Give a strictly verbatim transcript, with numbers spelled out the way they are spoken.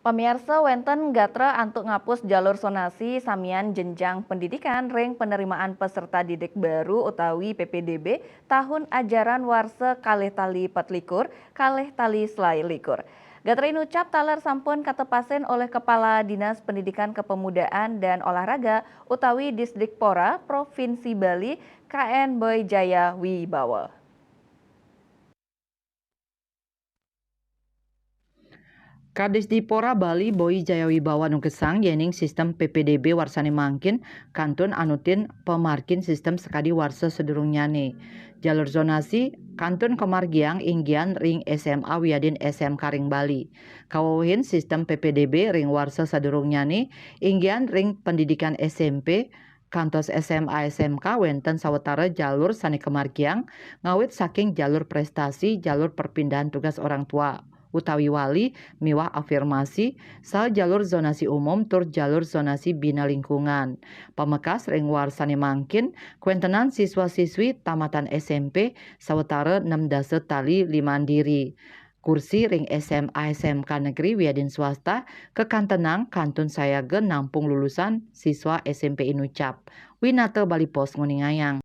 Pamiarsa, wénten gatra antuk ngapus jalur zonasi samian jenjang pendidikan ring penerimaan peserta didik baru utawi P P D B tahun ajaran warsa kalih tali patlikur, kalih tali selailikur. Gatra inucap taler sampun katepasin olih Kepala Dinas Pendidikan Kepemudaan dan Olahraga utawi Disdikpora Provinsi Bali, K N Boy Jaya Wibawa. Kadisdipora Bali Boy Jaya Wibawa nugesang yéning sistem P P D B warsané mangkin kantun anutin pamargin sistem sakadi warsa sadurungnyané. Jalur zonasi kantun kamargiang inggihan ring S M A wiadin S M K ring Bali. Kawewehin sistem P P D B ring warsa sadurungnyané inggihan ring pendidikan S M P, kantos S M A S M K wénten sawatara jalur sané kamargiang, ngawit saking jalur prestasi, jalur perpindahan tugas orang tua utawi wali miwah afirmasi, saha jalur zonasi umum tur jalur zonasi bina lingkungan. Pamekas ring warsané mangkin, kawéntenan siswa-siswi tamatan S M P sawatara enam dasa tali liman diri. Kursi ring S M A S M K negeri wiadin swasta kakantenang kantun sayaga nampung lulusan siswa S M P inucap. Winata Bali Post nguningayang.